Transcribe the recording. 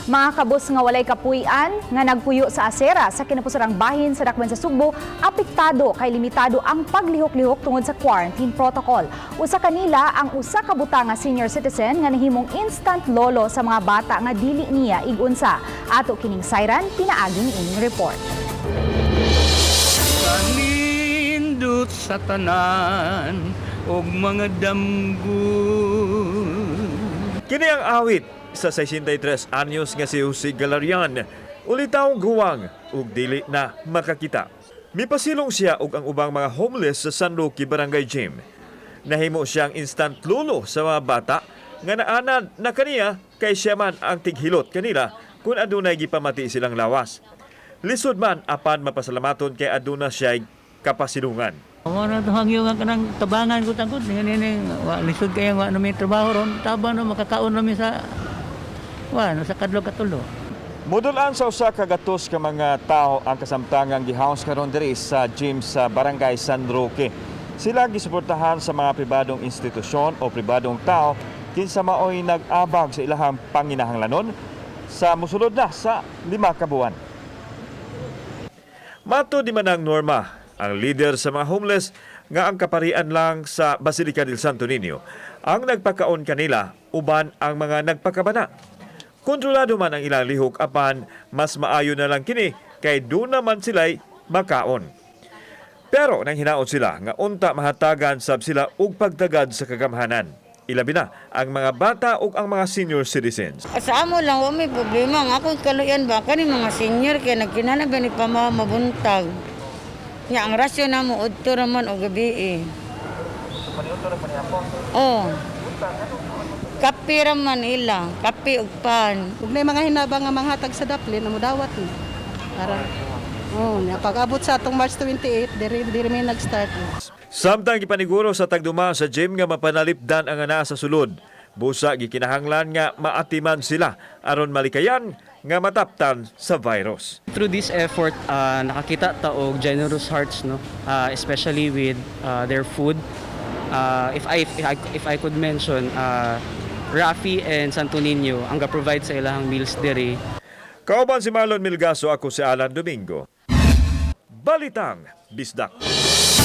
Mga kabus nga walay kapuy-an nga nagpuyo sa asera sa kinapusarang bahin sa Dakban sa Sugbo, apektado kay limitado ang paglihok-lihok tungod sa quarantine protocol. Usa kanila ang usa ka buta nga senior citizen nga nahimong instant lolo sa mga bata nga dili niya igunsa. Ato kining sayran pinaagi niining report. Kanindot sa tanan og mga damgo. Kini ang awit sa 63 anyos nga si Jose Galarian. Ulitawong guwang ug dili na makakita. Mipasilong siya ug ang ubang mga homeless sa San Roque Barangay Gym. Nahimo siyang instant lolo sa mga bata nga naanad na kaniya kay siya man ang tighilot kanila kung adunay gipamati silang lawas. Lisod man apan mapasalamaton kay aduna siya kapasilungan. Mao na to, hangyo nga kanang tabangan ko tangkod ni ni wa lisod kay wa na may trabaho ron, tabang no makakaon na mi sa wa no sa kadlo katulo. Modulaan sa 100 ka mga tao ang kasamtangang gihouse karon diri sa gym sa Barangay San Roque. Sila gisuportahan sa mga pribadong institusyon o pribadong tao kinsa maoy nag-abag sa ilahang panginahanglanon sa musulod na sa 5 ka buwan. Mato di man ang Norma, ang leader sa mga homeless nga ang kaparian lang sa Basilica del Santo Niño. Ang nagpakaon kanila uban ang mga nagpakabana. Kontrolado man ang ilang lihok apan mas maayo na lang kini kay duna man sila'y makaon. Pero nang hinaot sila nga unta mahatagan sab sila og pagtagad sa kagamhanan. Ilabi na ang mga bata ug ang mga senior citizens. Sa amo lang, wa may problema. Ang akong kaluyan ba, kani mga senior, kaya nagkinahanglan ba ni pa mabuntag. Nya, ang rasyon namo, udto raman o gabi eh. Oh. Kape raman ila, kape ug pan. Ug nay mga hinabang nga manghatag sa daplin na mudawat ni. Para oh, nya pag-abot sa atong March 28, diri diri may nag-start. Samtang gipaniguro sa tagduma sa gym nga mapanalipdan ang ana sa sulod. Busa gikinahanglan nga maatiman sila aron malikayan nga mataptan sa virus. Through this effort, nakakita ta og generous hearts, no? Especially with their food. If I could mention, Rafi and Santo Niño ang ga-provide sa ilahang meals diri. Kauban si Marlon Milgaso, ako si Alan Domingo. Balitang Bisdak.